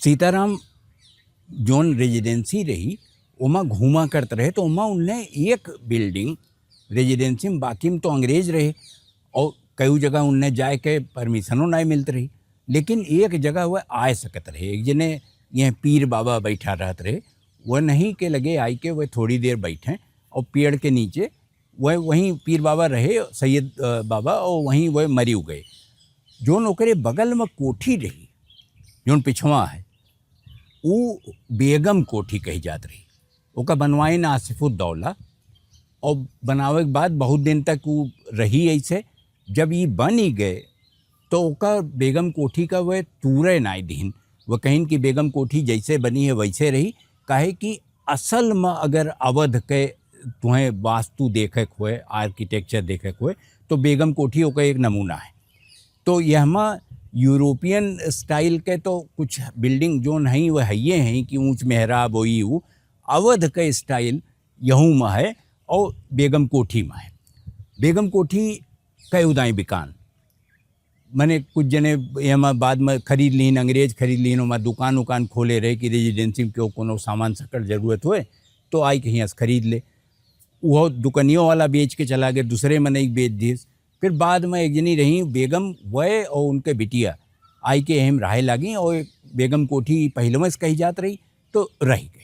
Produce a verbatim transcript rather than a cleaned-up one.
सीताराम जौन रेजिडेंसी रही, ओमा घूमा करत रहे, तो ओमा उनने एक बिल्डिंग रेजिडेंसी में, बाकी में तो अंग्रेज रहे और कई जगह उनने जाए के परमिशनो नाहीं मिलत रही, लेकिन एक जगह वह आए सकत रहे। एक जने यह पीर बाबा बैठा रहत रहे, वह नहीं के लगे आई के वह थोड़ी देर बैठे और पेड़ के नीचे वह, वहीं पीर बाबा रहे, सैयद, अ, बाबा, और वहीं वह मरी गए। जौन ओकरे बगल में कोठी रही, जौन पिछवा है, ऊ बेगम कोठी कही जात रही। ओका बनवाइन आसिफुद्दौला, और बनावे के बाद बहुत दिन तक ऊ रही ऐसे। जब ई बन ही गए, तो ओका बेगम कोठी का वह तूरे नाई दीन। वह कहिन कि बेगम कोठी जैसे बनी है वैसे रही, काहे कि असल में अगर अवध के तुहें वास्तु देखे के होए, architecture देखे के होए, तो बेगम कोठी ओकर एक नमूना है। तो यहमा यूरोपियन स्टाइल के तो कुछ बिल्डिंग जौन हैं, वह हइये हैं कि ऊंच मेहराब होई, ऊ अवध के स्टाइल यहू में है और बेगम कोठी में है। बेगम कोठी कई उदाई बिकान, मने कुछ जने एमा बाद में खरीद लीन, अंग्रेज खरीद लीन, ओमा दुकान उकान खोले रहे कि रेजिडेंसी में केहू कोनो सामान सकर जरूरत होए, तो आई के हियाँ से खरीद ले। उहो दुकनियों वाला बेच के चला गए, दूसरे मनई के बेच दिस। फिर बाद में एक जनी रही बेगम, वह और उनके बिटिया आई के एहम रहे लागी, और बेगम कोठी पहले से कही जात रही, तो रह गए।